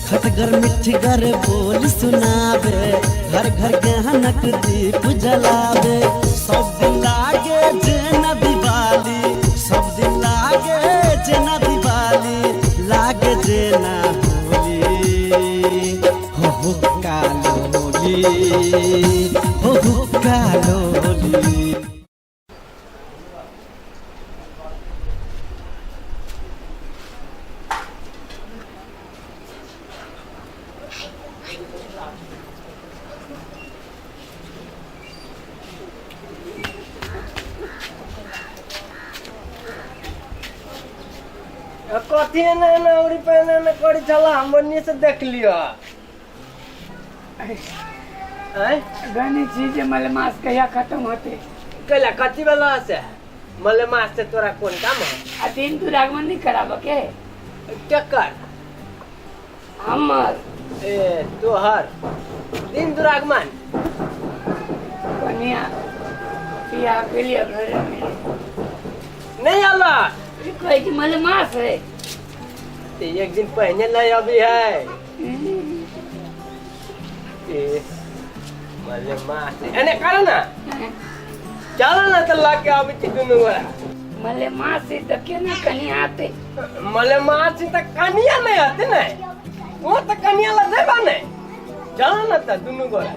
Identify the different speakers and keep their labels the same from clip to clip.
Speaker 1: खटगर मिठगर बोल सुनावे, घर घर ज्ञानक दीप जलावे। सब दिन लागे जेना दिवाली, सब दिन लागे जेना दिवाली, लागे जेना होली। हो हो कालोली, हो हो कालोली।
Speaker 2: कथी एना एना उड़ी पे एना एना करै छला, हम ओन्नी से देख लियो। आँय?
Speaker 3: गनी छी जे मलमास कहिया खत्म होते।
Speaker 2: कैला कथी वाला से मलेमास से तोरा कोन काम है?
Speaker 3: आ दिन दुरागमन नहीं कराबऽ के?
Speaker 2: केकर?
Speaker 3: हमर।
Speaker 2: ए तोहर दिन दुरागमन?
Speaker 3: कनिया बियाह के लिए घर में
Speaker 2: नहीं आला।
Speaker 3: ई कहै छी मलमास है।
Speaker 2: ते एक दिन पहले नहीं अभी है। ए मलेमास एने कर ना, चल ना त लाके आबै छी दुनू गोरा।
Speaker 3: मलेमास है तऽ केना कनिया आते?
Speaker 2: मलेमास त कनिया नहीं आते ने, वो त कनिया ला देबा नहीं। चल ना त दुनू गोरा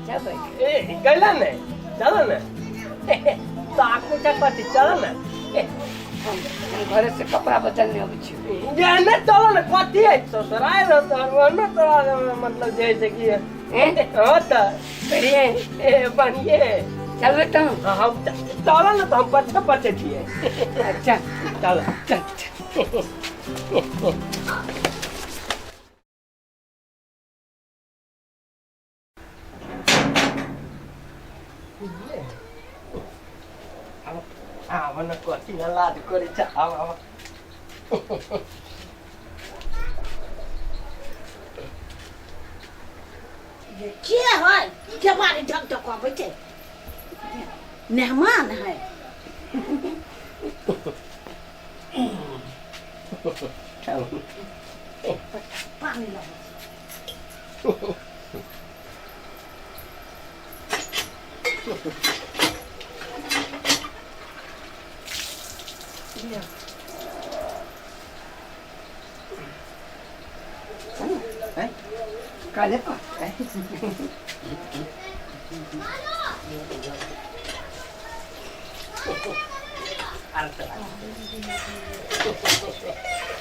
Speaker 3: जबै।
Speaker 2: ए कैला नहीं, चल ना तो आपको क्या पति, चल ना।
Speaker 3: हम घरे से कपड़ा बदलने अबै छी।
Speaker 2: जे ने चल ना, कथी है ससुराल रहत ने तोरा, मतलब जे है कि हाँ त
Speaker 3: बढ़िए।
Speaker 2: ए बढ़िए।
Speaker 3: चलबै तऽ?
Speaker 2: हाँ, हम चल ना तो हम पछे पछे छियै।
Speaker 3: अच्छा।
Speaker 2: चल।
Speaker 3: चल।
Speaker 2: आब न कथी न लाज करै छै, आब आब।
Speaker 4: के है केवारी ढक ढक अबै छै? मेहमान है। पानी लाओ।
Speaker 3: काले पा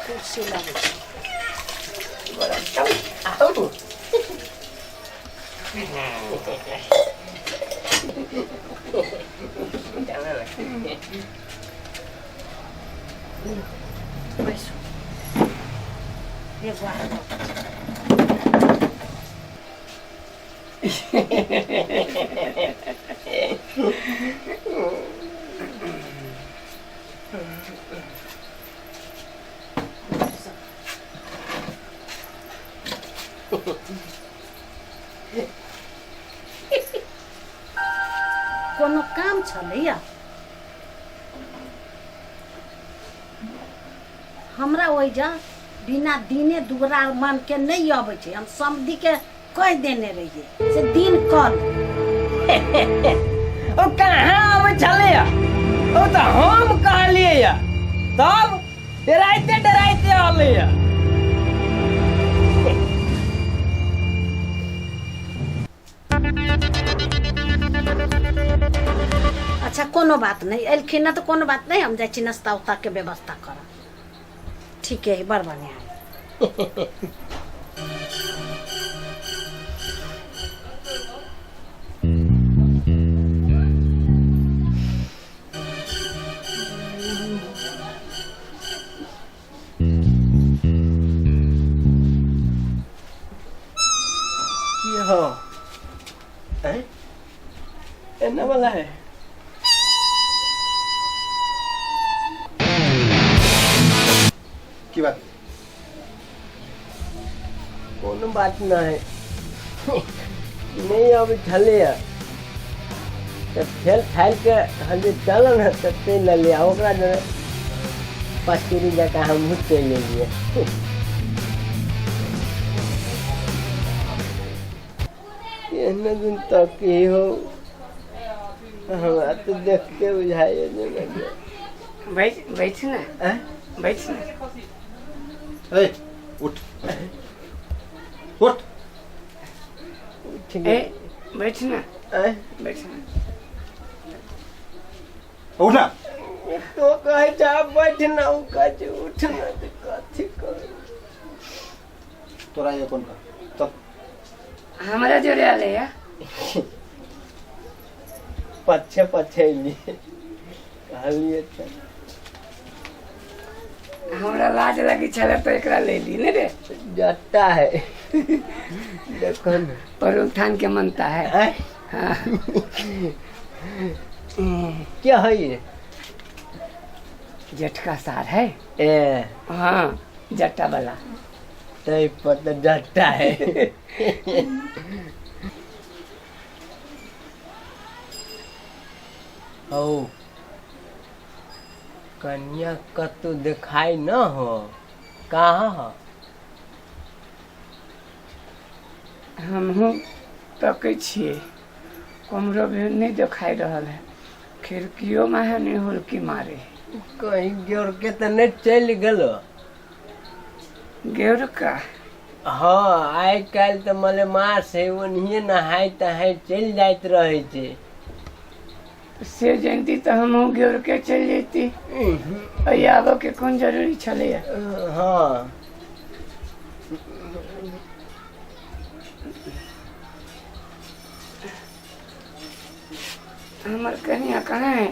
Speaker 4: कुर्सी लाबै छै।
Speaker 2: आउ।
Speaker 4: बैसू, एगो आर दऽ। कोनो काम छलैया हमरा? ओहिजा बिना दिने दुगरा मन के नहि अबै छै। हम समधि के कहि देने रहियै से दिन कल।
Speaker 2: ओ कहाँ आबै छलैया? ओ तऽ हम कहलियै या, तब डराइते डराइते अलैया।
Speaker 4: अच्छा, कोनो बात नहि, एलखिन ने तऽ कोनो बात नहि। हम जाइ छी नाश्ता उस्ता के व्यवस्था करब। ठीक है, बड़ बढ़िया है।
Speaker 2: की हो हैं? एना वाला है।
Speaker 5: की बात?
Speaker 2: कोनो बात नहीं, नहीं अबै छलैया तऽ फेल फाइल के हम जे चल ने तऽ चलि एलियै आ ओकरा जे पस्तूरी जकाँ हमहूँ चलि एलियै। केहन दिन तक ही हो, हमरा तऽ देखते बुझाइए जेना
Speaker 3: बैठ बैठ ने।
Speaker 2: आँय?
Speaker 3: बैठ ने।
Speaker 5: ए उठ उठ।
Speaker 2: उठ
Speaker 3: ए
Speaker 2: गेल।
Speaker 3: बैठ ने।
Speaker 2: आँय?
Speaker 3: बैठ ने।
Speaker 5: उठ ना।
Speaker 2: तो कहै छै आब बैठ ना, ओ कहै छै उठ ना, तऽ कथी करू?
Speaker 5: तोरा ये कोन का चल।
Speaker 3: हमरा जोरे आले या
Speaker 2: पछे पछे एलियै, कहलियै तऽ
Speaker 3: हमरा लाज लगी छलै तऽ एकरा ले ली ने रे।
Speaker 2: जट्टा है देखो ने।
Speaker 3: परुल थान के मनता है।
Speaker 2: आँय?
Speaker 3: हाँ।
Speaker 2: क्या है ये?
Speaker 3: जेठ का सार है।
Speaker 2: ए
Speaker 3: हाँ, जट्टा वाला।
Speaker 2: तै पर तऽ जट्टा है। हौ, कन्या कतौ देखाई न हो, कहाँ हो?
Speaker 3: हमहूँ तकै छियै, कमरो भी नहीं देखाई रहल है, खिड़कियों में है नहीं हुलकी मारे।
Speaker 2: कहीं गेर के तऽ नहि चलि गेलो?
Speaker 3: गेर का?
Speaker 2: हाँ, आइ काल्हि तऽ मलेमास है, ओनहिए नहाय तहाय चलि जाइत रहै छै।
Speaker 3: से जैती तऽ हमहूँ गेर के चलि जैती, एहि आबऽ के कोन जरूरी छलैया?
Speaker 2: हाँ।
Speaker 3: हमर कनिया कहाँ है?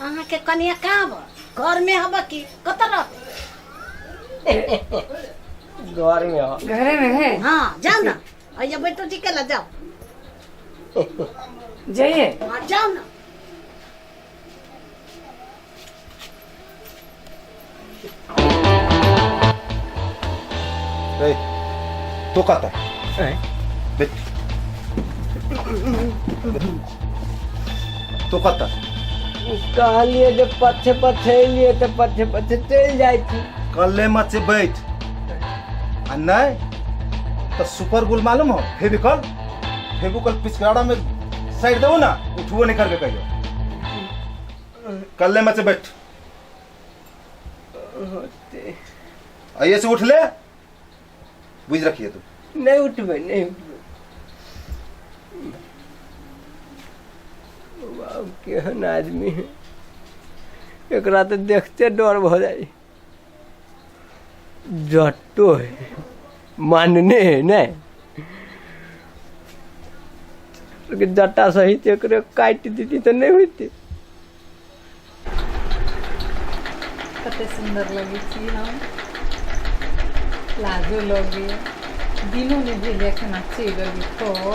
Speaker 4: अहाँके कनिया कहाँ बा? घरमे हब की कतऽ रहतै?
Speaker 2: घर में हो।
Speaker 3: घरे में है।
Speaker 4: हाँ, जाओ ना, अइया बैठो जी के ला जाओ।
Speaker 3: जाइए।
Speaker 4: हाँ, जाओ ना।
Speaker 5: ए तो कता बैठ तो कता?
Speaker 2: कहलिए जे पछे पछे एलिए तऽ पछे पछे चलि जाइ छी।
Speaker 5: कल्ले मत से बैठ आ नहीं तो सुपर गुल मालूम हो, फेविकॉल फेविकॉल पिचकाड़ा में साइड दो ना, उठवो नहीं करके कहियो। कल्ले मत से बैठ।
Speaker 2: होते।
Speaker 5: आइए से उठ ले, बुझ रखिए तू।
Speaker 2: नहीं उठबै, नहीं उठबै। बाप, केहन आदमी है, एकरा तऽ देखते डर भऽ जाइ। जट्टो है, मानने है नहीं, जट्टा सहित एकरे काटि देती तऽ नहीं होते।
Speaker 6: कते सुन्दर लगै छी हम, लाजो लगैया। दिनो नहि भेल एखन आ चलि एली तऽ।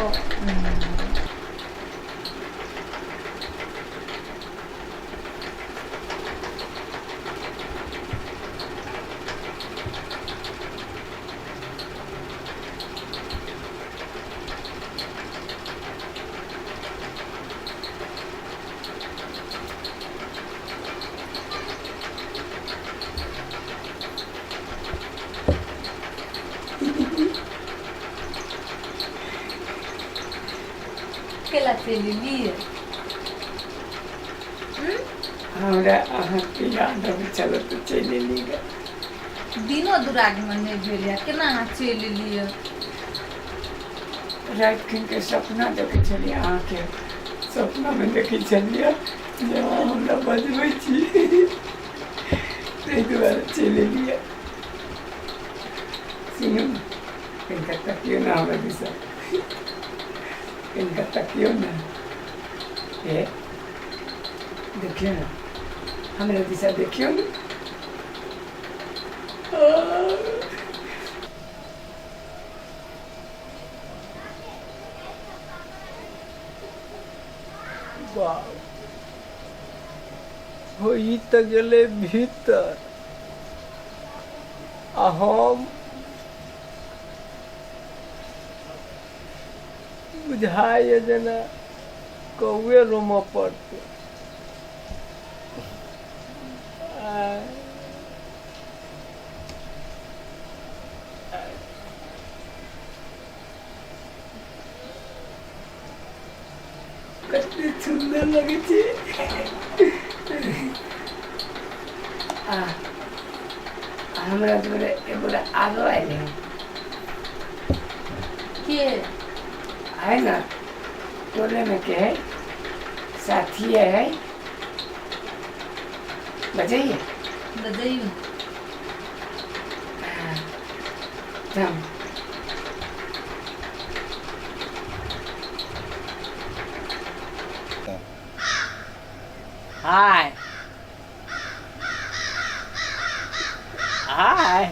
Speaker 6: केला चलि एलियै?
Speaker 3: हमरा अहाँके याद अबै छलै तऽ चलि एली गे।
Speaker 6: दिनो दुरागमन नहि भेल या केना अहाँ चलि एलियै?
Speaker 3: राति के सपना देखै छलियै, अहाँके सपनामे देखै छलियै जे अहाँ हमरा बजबै छी, ताहि दुआरे चलि एलियै। सुनू ने, कनिका तकियौ ने हमरा दिशा, कनिका तकियौ ने, ए देखियौ ने हमरा दिशा, देखियौ ने।
Speaker 2: बाप हो, ई तऽ गेलै भीतर आ हम बुझाइए जेना कौए रोमऽ पड़तै। आय।
Speaker 3: कते सुन्दर लगै छै। आ हमरा जोरे एगोरा आरो आयल है।
Speaker 6: के?
Speaker 3: है ना टोले में के है, साथी है। बजाइए।
Speaker 6: बजैयौ।
Speaker 3: थम।
Speaker 2: हाय हाय,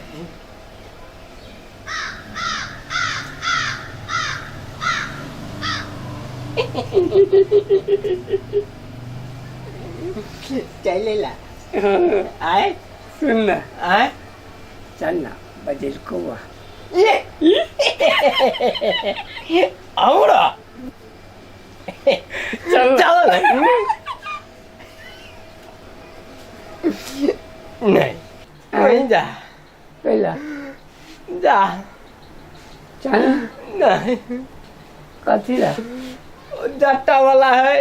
Speaker 2: चले ला आए।
Speaker 3: सुन ना।
Speaker 2: आए।
Speaker 3: चल ना, बजेलको हुआ।
Speaker 2: ये हमरा
Speaker 3: चल।
Speaker 2: चलो ना। नहीं वहीं जा।
Speaker 3: पहला
Speaker 2: जा।
Speaker 3: चल।
Speaker 2: नहीं।
Speaker 3: कथी ला?
Speaker 2: जट्टा वाला है।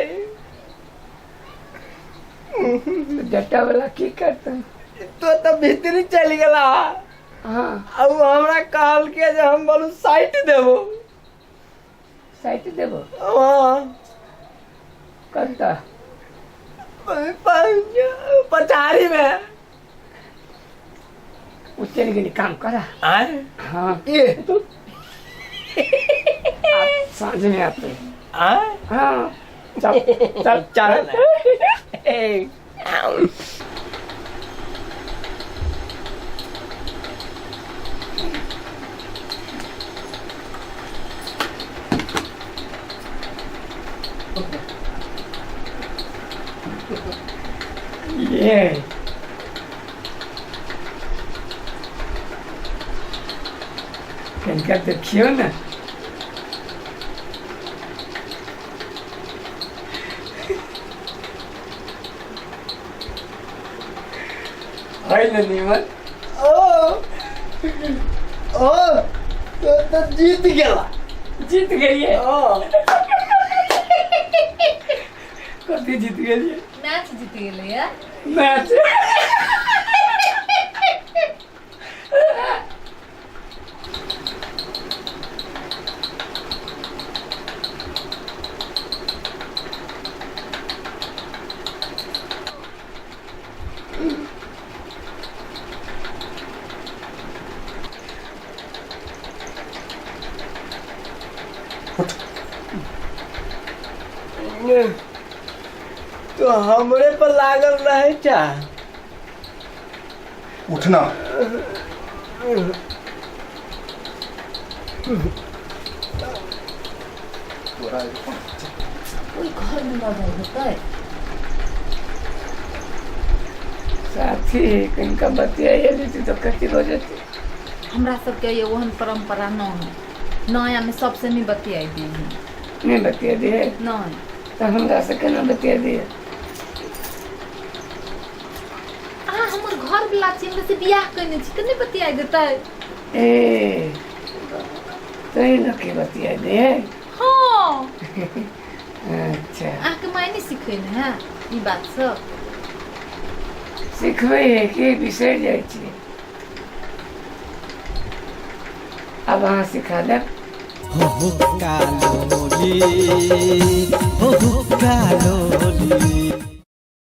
Speaker 3: जट्टा वाला की करता?
Speaker 2: तो भीतरी चल गेला।
Speaker 3: हाँ।
Speaker 2: आ उ हमरा कहल के जे हम बोलू साइट देबो।
Speaker 3: साइट देबो?
Speaker 2: हाँ।
Speaker 3: कत्ता?
Speaker 2: पचारी में।
Speaker 3: उ चल गेली, काम करा।
Speaker 2: आए?
Speaker 3: हाँ।
Speaker 2: ये
Speaker 3: आप साँझ में आते।
Speaker 2: आए?
Speaker 3: हाँ, चल चल।
Speaker 2: चल ना। ए,
Speaker 3: ये कनिका देखियौ ने। है ने नीमन?
Speaker 2: ओ ओ, तो जीत गेला।
Speaker 3: जीत गेलियै?
Speaker 2: ओ।
Speaker 3: कथी जीत गेलियै?
Speaker 6: मैच जीत गेलैया।
Speaker 3: मैच।
Speaker 2: तो हमरे पर लागल रहे चा।
Speaker 5: उठना। तोरा
Speaker 6: ओहि घर में लऽ जाइ हेतै।
Speaker 3: साथी कनिका बतियाइए लेती तो कथी भऽ जेतै?
Speaker 6: हमरा सबके ये ओहन परंपरा न है। नया में सबसे नहीं बतियाई दी है।
Speaker 3: नहीं बतिया दिए?
Speaker 6: नहीं।
Speaker 3: तो हमरा से केना बतिया दिए?
Speaker 6: अहाँ हमर घर वाला छी, हमरा से बियाह कयने छी तऽ नहीं बतियाई देतै?
Speaker 3: ए, तै लऽ के बतिया दिए?
Speaker 6: हाँ।
Speaker 3: अच्छा।
Speaker 6: अहाँके माय नहीं सिखेने है ई बात सब?
Speaker 3: सिखबै है कि बिसरि जाइ छियै। आब अहाँ सिखा देब।
Speaker 1: हो हुक्का लोली, हो हुक्का लोली।